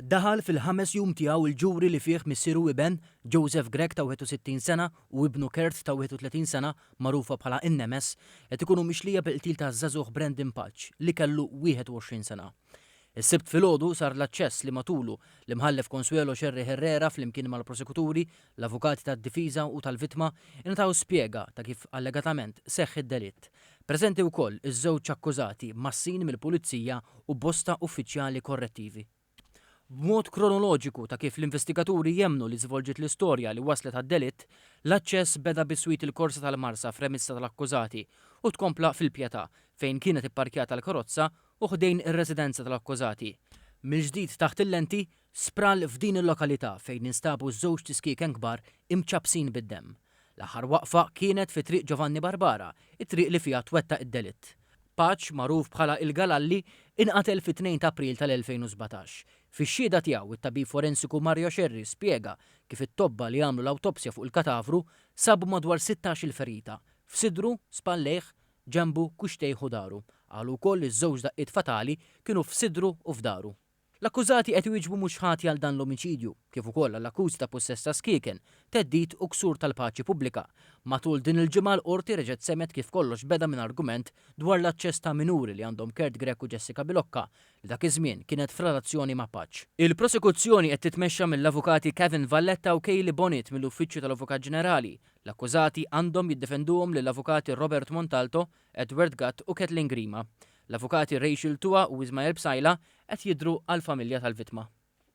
Daħal fil-ħames jum tiegħu l-ġuri li fih missier u iben, Joseph Grech ta' 61 sena u ibnu Kurt ta' 31 sena, magħrufa bħala in-Nemes, qed ikunu mixlija bil-qtil taż-żagħżugħ Brandon Pace li kellu 21 sena. Is-Sibt filgħodu sar l-aċċess li matulu l-Imħallef Consuelo Scerri Herrera flimkien mal-prosekuturi, l-avukati tad-difiża u tal-vittma ingħataw spjega ta' kif allegatament seħħ id-delitt. Preżenti wkoll iż-żewġ akkużati mgħassin mill-Pulizija u bosta uffiċjali korrettivi. B'mod kronoloġiku ta' kif l-investigaturi jemmnu li żvolġiet l-istorja li wasslet għad-delitt, l-aċċess beda biswit il-korsa tal-Marsa f'remissa tal-akkużati u tkompla fil-Pietà fejn kienet ipparkjata l-karozza u ħdejn ir-residenza tal-akkużati. Mill-ġdid taħt il-lenti, sprall f'din il-lokalità fejn instabu żewġt iskieken kbar imċappsin bid-demm. L-aħħar waqfa kienet fi Triq Giovanni Barbara, it-triq li fiha twettaq id-delitt. Pace, magħruf bħala il-Galalli, inqatel fit-2 ta' April tal-2017. Fix-xhieda tiegħu, it-tabib forensiku Mario Scerri spjega kif it-tobba li għamlu l-awtopsja fuq il-katavru sabu madwar 16-il ferita, f'sidru, spallejh, ġenbu, kuxtejh u daru. Qalu wkoll li ż-żewġ daqqiet fatali kienu f'sidru u f'daru. L-akkużati qed iwieġbu mhux ħati għal dan l-omiċidju, kif ukoll għall-akkużi ta' pussess ta' skieken, theddid u ksur tal-paċi pubblika. Matul din il-ġimgħa l-Qorti reġgħet semgħet kif kollox beda minn argument dwar l-aċċess ta' minuri li għandhom Kurt Grech u Jessica Bilocca, li dak iż-żmien kienet f'relazzjoni ma' Pace. Il-prosekuzzjoni qed titmexxa mill-Avukati Kevin Valletta u Kaylie Bonniet mill-Uffiċċju tal-Avukat Ġenerali. L-akkużati għandhom jiddefenduhom lill-Avukati Robert Montalto, Edward Gatt u Kathleen Grima. L-Avukati Rachel Tua u Ismael Psaila qed jidhru għall-familja tal-vittma.